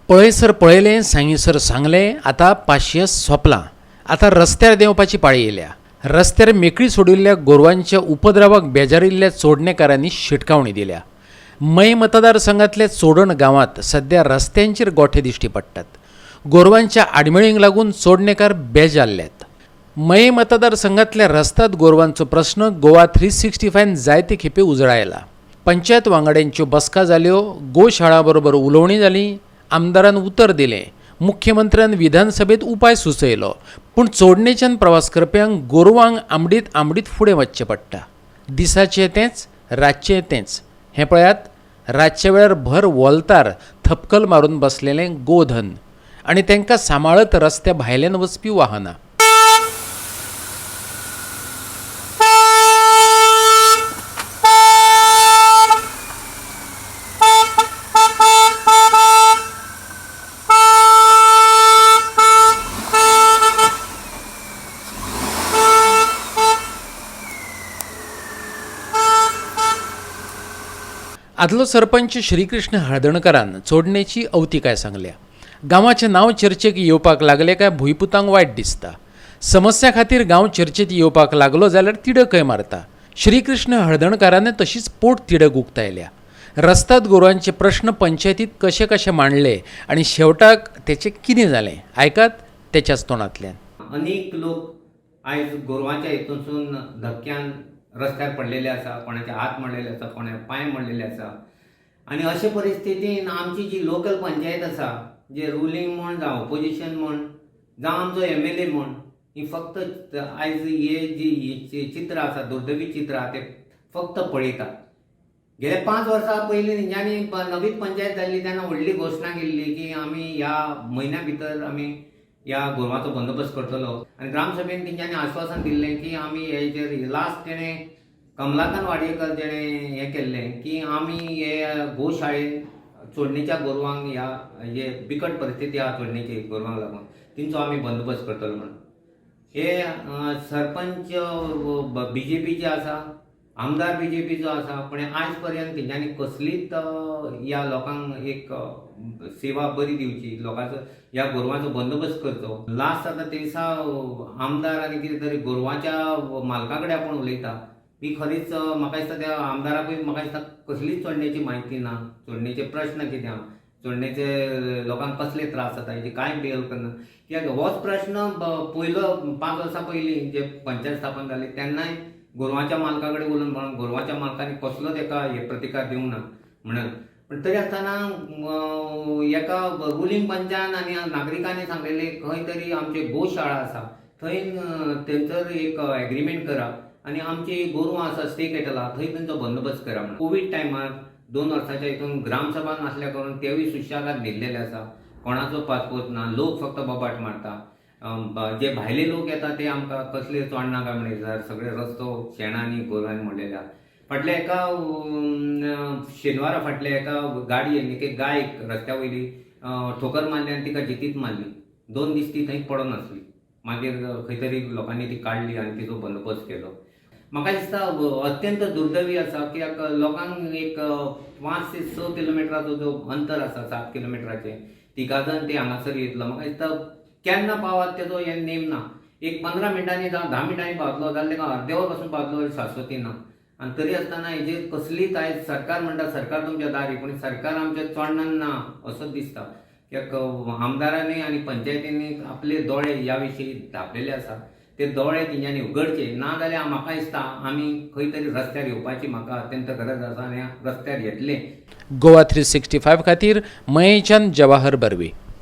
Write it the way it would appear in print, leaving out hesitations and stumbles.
पळयसर पळयलें, सांगीसर सांगलें, आतां पाशियेंस सोंपलां. आतां रस्त्यार देंवपाची पाळी येयल्या. रस्त्यार मेकळी सोडिल्ल्या गोरवांच्या उपद्रवाक बेजारिल्ल्या चोडणेकारांनी शिटकावणी दिल्या. मये मतदारसंघातल्या चोडण गांवांत सध्या रस्त्यांचेर गोठे दिश्टी पडटात. गोरवांच्या आडमेळींक लागून चोडणेकार बेजारल्यात. मये मतदारसंघातल्या रस्त्यात गोरवांचो प्रस्न गोवा 365 जायते खेपे उजळायला. पंचायत वांगड्यांच्यो बसका जाल्यो, गोशाळा बरोबर उलोवणी जालीं, आमदारान उतर दिलें, मुख्यमंत्र्यान विधानसभेत उपाय सुचयलो, पूण चोडणेच्यान प्रवास करप्यांक गोरवांक आमडीत आमडीत फुडें वचचें पडटा. दिसाचें तेंच, रातचें तेंच. हें पळयात, रातच्या वेळार भर वोल्तार थपकल मारून बसलेलें गोधन आनी तांकां सांबाळत रस्त्या भायल्यान वचपी वाहनां. आदलो सरपंच श्रीकृष्ण हळदणकरान चोडणेची अवतिकाय सांगल्या. गांवाचें नांव चर्चेक येवपाक लागलें काय भुंयपुतांक वायट दिसता. समस्या खातीर गांव चर्चेत येवपाक लागलो जाल्यार तिडकय मारता. श्रीकृष्ण हळदणकारान तशीच पोट तिडक उक्तायल्या. रस्ताद गोरवांचे प्रश्न पंचायतीत कशे कशे मांडले आनी शेवटाक तेचें कितें जालें, आयकात तेच्याच तोंडांतल्यान. अनेक लोक आयज गोरवांच्या हितूनसून धक्क्यान रस्त्यार पडलेले आसा, कोणाचे हात मोडलेले आसा, कोणाचे पांय मोडलेले आसा. आनी अशे परिस्थितीन आमची जी लोकल पंचायत आसा, जे रुलींग म्हण जावं ओपोजिशन म्हण जावं आमचो एमएलए म्हण, ही फक्त आयज हे जी चित्र आसा, दुर्दैवी चित्र आहा, ते फक्त पळयता. गेल्या 5 वर्सां पयलीं तेंच्यांनी नवीच पंचायत जाल्ली तेन्ना व्हडली घोशणा केल्ली की आमी ह्या म्हयन्या भितर आमी ह्या गोरवांचो बंदोबस्त करतलो. आनी ग्रामसभेन तेंच्यांनी आश्वासन दिल्लें की आमी हेजेर लास्ट तेणें कमलाकांत वाडयेकर जेणें हें केल्लें की आमी हे गोशाळेन चोडणेच्या गोरवांक ह्या हे बिकट परिस्थिती आहा चोडणेची गोरवांक लागून तेंचो आमी बंदोबस्त करतलो म्हणून. हे सरपंच बीजेपीचे आसा, आमदार बीजेपीचो आसा, पण आयज पर्यंत तेंच्यांनी कसलीच ह्या लोकांक एक सेवा बरी दिवची, लोकांचो ह्या गोरवांचो बंदोबस्त करचो. लास्ट आतां ते दिसा आमदार आनी कितें तरी गोरवांच्या मालका कडेन आपूण उलयता, ही खरीच म्हाका दिसता त्या आमदाराकूय म्हाका दिसता कसलीच चोडणेची म्हायती ना. चोडणेचे प्रश्न कितें आहा, चोडणेचे लोकांक कसले त्रास जाता हेजी कांय बेल करना. कित्याक होच प्रश्न पयलो 5 वर्सां पयलीं जे पंचायत स्थापन जाली तेन्नाय गोरवांच्या मालका कडेन उलोवन म्हणून गोरवांच्या मालकांनी कसलोच एका हे प्रतिकार दिवंक ना म्हणून. पूण तरी आसतना एका रुलींग पंचान आनी नागरिकांनी सांगलेलें खंय तरी आमची गोशाळा आसा थंय थंयसर एक एग्रीमेंट करा आनी आमची गोरवां आसा स्टे कॅटलां थंय तेंचो बंदोबस्त करा म्हणून. कोवीड टायमार 2 वर्साच्या हितून ग्रामसभा नासल्या करून तेवूय सुशेगाद न्हिदलेले आसा, कोणाचो पासपोर्ट ना, लोक फक्त बोबाट मारता. जे भायले लोक येता ते आमकां कसले चोडणा काय म्हणल्यार सगळे रस्तो शेणांनी गोरवांनी मोडलेले आहा. फाटल्या एका शेनवारा फाटल्या एका गाडयेन एक गायक रस्त्या वयली ठोकर मारली आनी तिका जितीत मारली. 2 दीस ती थंय पडून आसली, मागीर खंय तरी लोकांनी ती काडली आनी तिचो बंदोबस्त केलो. म्हाका दिसता अत्यंत दुर्दैवी आसा कित्याक लोकांक एक 5 ते 6 किलोमिटराचो जो अंतर आसा, 7 किलोमिटराचें तिगाजन ते हांगासर येतलो. म्हाका दिसता केन्ना पावत तेजो हे नेम ना. एक 15 मिनटांनी जावं 10 मिनटांनी पावतलो जाल्यार ताका अर्दें वर पासून पावतलो शाश्वती ना. आनी तरी आसतना हेजेर कसलीच आयज सरकार म्हणटा सरकार तुमच्या दारी, पूण सरकार आमच्या चोडणान ना असोच दिसता. कित्याक आमदारांनी आनी पंचायतींनी आपले दोळे ह्या विशीं धांपलेले आसा, ते दोळे तेंच्यांनी उगडचे ना जाल्यार म्हाका दिसता आमी खंय तरी रस्त्यार येवपाची म्हाका अत्यंत गरज आसा आनी रस्त्यार येतले. गोवा 365 खातीर मयेच्यान जवाहर बर्वे.